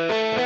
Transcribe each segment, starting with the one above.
Di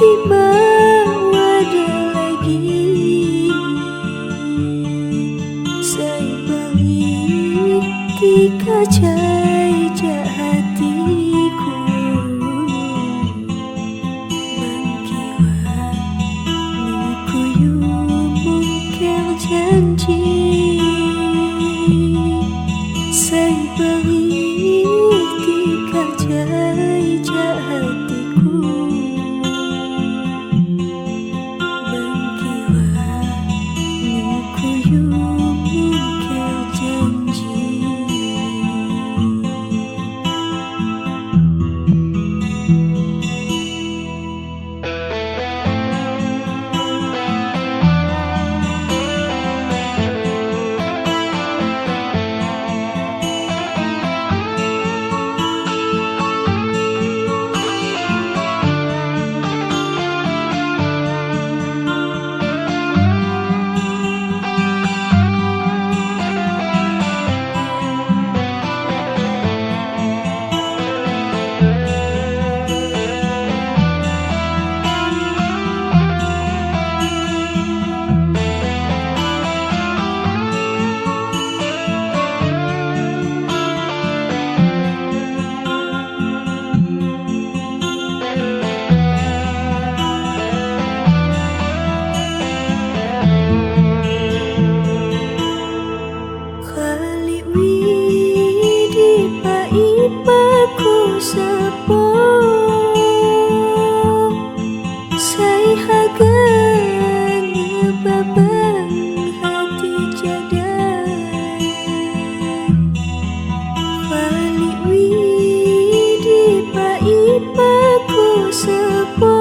tiba wada lagi. Sai beri tika cai jak hatiku. Mangkiwa nikuyu mungkir janji. Sai beri tika cai jak hatiku. Mangkiwa nikuyu mungkir janji. Sai haga ngebabang hati jadan. Khalik widi paipaku sepo.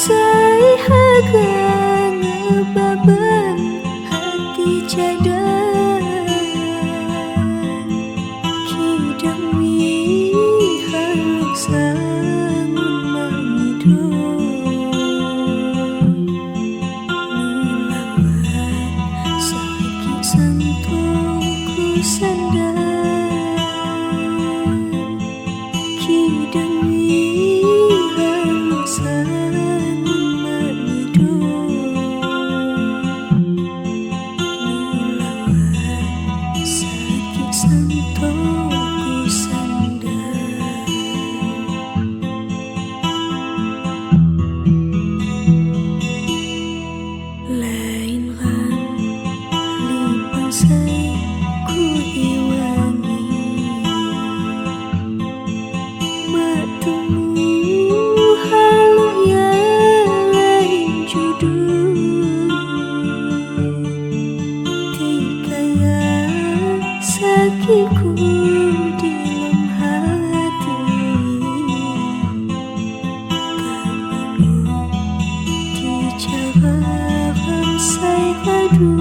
Sai haga ngebabang hati jadan. Kidang wi harus sangun mangido. Mulawan sakit santuku sandan. Kidang wi harus sangun mangido. Mulawan sakit santuku sandan. Lain ram lipan sai ku hiwangi. Matumu halu ya lain judul. Tikaya sakiku di dalam hati. Kamimu dicaram sai adu.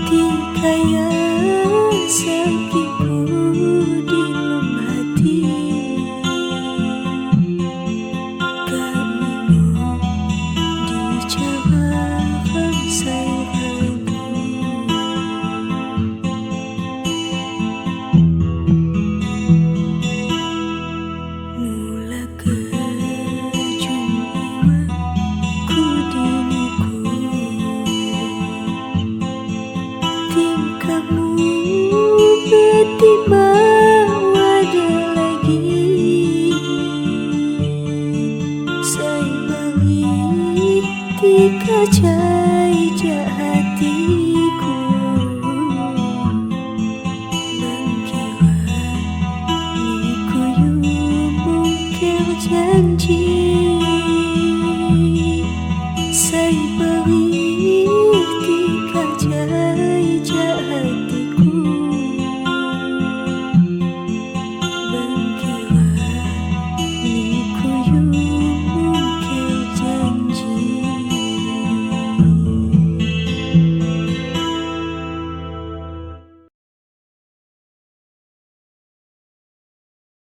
Tikaya sakiku di dalam hati. Kamimu dicaram sai adu. Mula kejun iwa ku diniku. Tingkahmu tiba wada lagi. Sai beri tika cai jak hati.